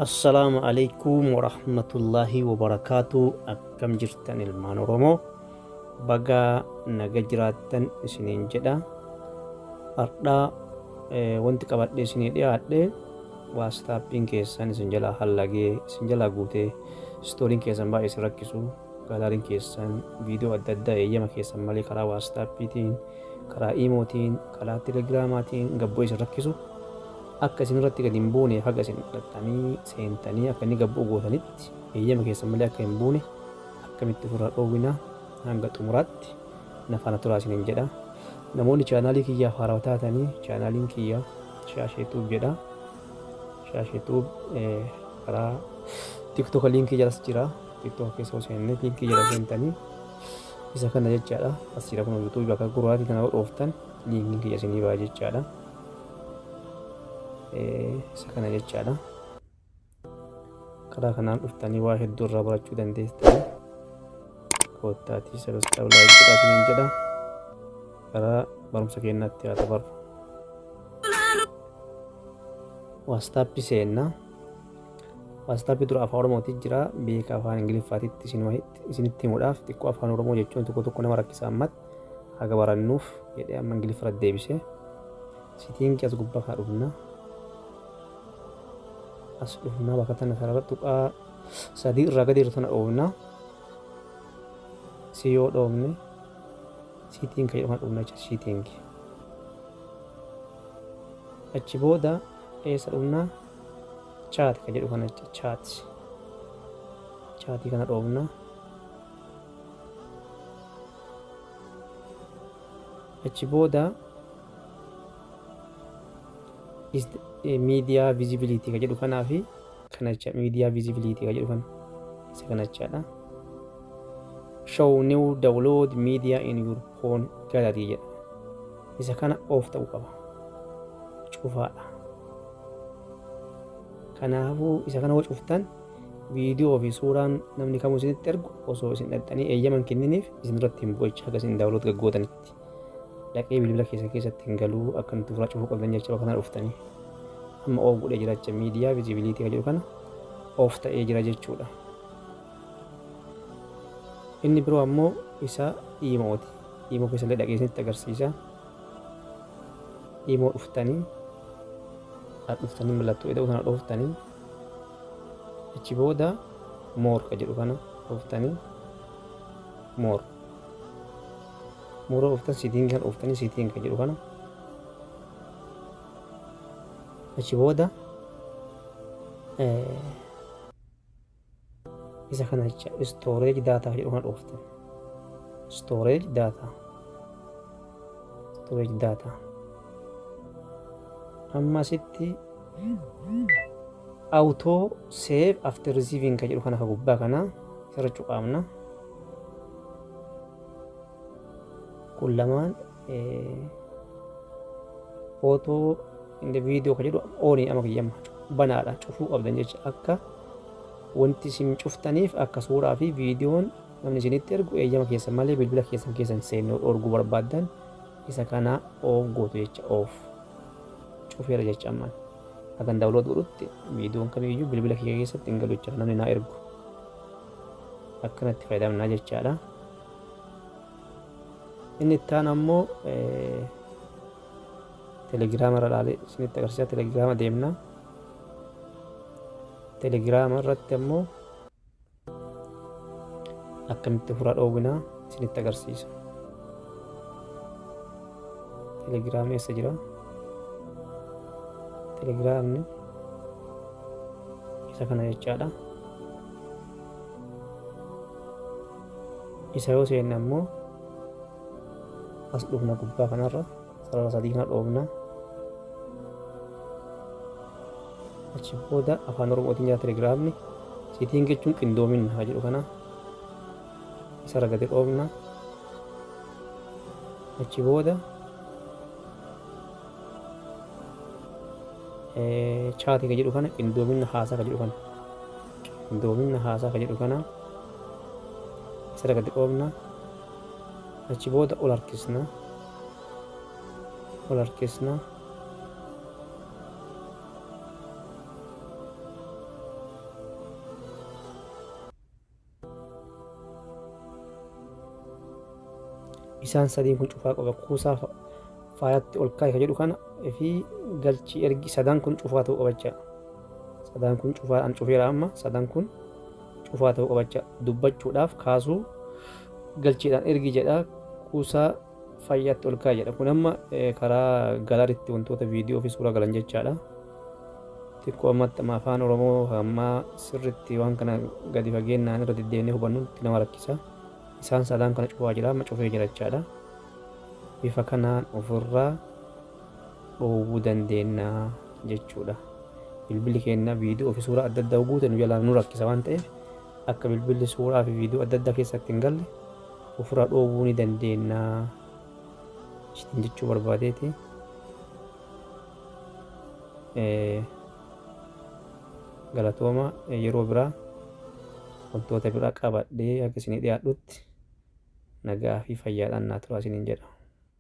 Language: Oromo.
Assalaamu alaikum warahmatullaahi wabarakaatu. Akkam jirtan ilmaan Oromoo? Baga naga jiraattan isiniin jedha. Har'aa wanti qabadhee isinii dhiyaadhe, WhatsAppiin keessan isin jalaa hallagee, isin jalaa guutee, stooriin keessan baay'ee isin rakkisu, gaalariin keessan viidiyoo adda addaa eeyyama keessan malee karaa WhatsAppiitiin, karaa Imootiin, karaa Telegiraamaatiin gabboo isin rakkisu, akka isin irratti gadi hin buune, haga isin dhaqxanii seentanii akka inni gabboo gootanitti eeyyama keessan malee akka hin buune akkamitti ofirraa dhoowwina, hanga xumuraatti na faana turaa isiniin jedha. Namoonni chaanaalii kiyyaaf haarawaa taatanii, chaanaaliin kiyya Shaashee Tube jedha. Shaashee Tube karaa TikTok liinkii jalas jira. TikTok keessa osoo seenne liinkii jala seentanii isa kana jechaadha. As jira kun YouTube bakka gurraatii kana dhooftan liinkiin kiyya isinii ba'a jechaadha. Isa kana jechaadha. Karaa kanaan dhuftanii waa hedduu irraa barachuu dandeessanii. Koottaatii subscribe, like godhaa isiniin jedha. Karaa barumsa keenyaatti haa dabarru. WhatsApp seenna. WhatsApp dura afaan Oromootti jira. Beeka afaan Ingiliffaatitti isinitti himuudhaaf xiqqoo afaan Oromoo jechuun tokko tokko nama rakkisa, ammatti haga barannuuf jedhee amma Ingiliffa deebise. Setting as gubbaa kana dhufna. As dhufna, bakka tana sarara tuqaa sadii irraa gadi irra tana dhoofna. Si yoo dhoofne setting kan jedhu kana dhufna jecha setting. Achi booda eessa dhufna? Chat kan jedhu kana jecha chat. Chatii kana dhoofna. Achi booda media visibility kan jedhu kanaa fi kana jecha, media visibility kan jedhu kana, isa kana jechaadha. Show new download media in your phone gallery jedha. Isa kana off ta'uu qaba. Cufaadha. Kanaafuu isa kana yoo cuftan viidiyoo fi suuraan namni kamuu isinitti ergu osoo isin dhaqxanii eeyyama hin kenniniif isin irratti hin bu'u jecha, haga isin download gaggootanitti. Dhaqee bilbila keessan keessatti hin galuu, akkamitti ofirraa cufuu qabdan jecha bakka kana dhuftanii. Amma off godhee jira jecha, media visibility kan jedhu kana off ta'ee jira jechuudha. Inni biroo ammoo isa Imooti. Imo keessallee dhaqee isinitti agarsiisa. Imo dhuftanii, dhuftanii mallattoo ida'uu kana dhooftanii, achi booda more ka jedhu kana dhooftanii, more more dhooftan, setting kan dhooftanii, setting ka jedhu kana, achi booda isa kana jecha, storage data jedhu kana dhooftan, storage data, storage data. Amma asitti auto save after receiving ka jedhu kana ka gubbaa kana isarra cuqaamna. Kun lamaan photo in the video ka jedhu onii ama kiyyama banaadha, cufuu qabdan jecha. Akka wanti isin cuftaniif akka suuraa fi viidiyoon namni isinitti ergu eeyyama keessan malee bilbila keessan keessan seenne dhorguu barbaaddan isa kana off gootu jecha. Off cufeera jecha. Ammaan hagan download godhutti viidiyoon kamiyyuu bilbila kiyya keessatti hin galu jecha, namni naa ergu akkanatti fayyadamnaa jechaadha. Inni itti aanu ammoo Telegiraama irra ilaalee isinitti agarsiisa. Telegiraama deemna. Telegiraama irratti ammoo akkamitti ofirraa dhoowwinaa isinitti agarsiisa. Telegiraamni eessa jira? Telegiraamni isa kana jechaadha. Isa yoo seenne ammoo as dhufna, gubbaa kanarra sarara sadii kana dhoofna. Achi booda afaan Oromootiin jira Telegiraamni. Setting jechuun qindoomina haa jedhu kana isarra gadi dhoofna. Achi booda chatii ka jedhu kana, qindoomina haasaa ka jedhu kana, qindoomina haasaa ka jedhu kana isarra gadi dhoofna. Achi booda ol harkisna, ol harkisna. Isaan sadiin kun cufaa qaba. Kuusaa faayatti ol kaa'i ka jedhu kana fi galchii ergi sadan kun cufaa ta'uu qaba jecha. Sadan kun cufaa an cufeera amma sadan kun cufaa ta'uu qaba jecha. Dubbachuudhaaf kaasuu galchiidhaan ergi jedha, kuusaa fayyaatti ol kaa'i jedha. Kun amma karaa galaariitti wantoota viidiyoo fi suuraa galan jechaadha. Xiqqoo ammatti amma afaan Oromoo ammaa sirriitti waan kana gadi fageennaan irra deddeebinee hubannutti nama rakkisa. Isaan sadan kana cufaa jira, amma cufee jira jechaadha. Bifa kanaan ofirraa dhoowwuu dandeenya jechuudha. Bilbilli keenya viidiyoo fi suuraa adda addaa guute nu jalaa nu rakkisa waan ta'eef, akka bilbilli suuraa fi viidiyoo adda addaa keessatti hin galle ofirraa dhoowwuu ni dandeenya jechuu barbaadeeti. Galatooma, yeroo biraa wantoota biraa qabadhee akka isinii dhiyaadhutti nagaa fi fayyaadhaan naa turaa isiniin jedha.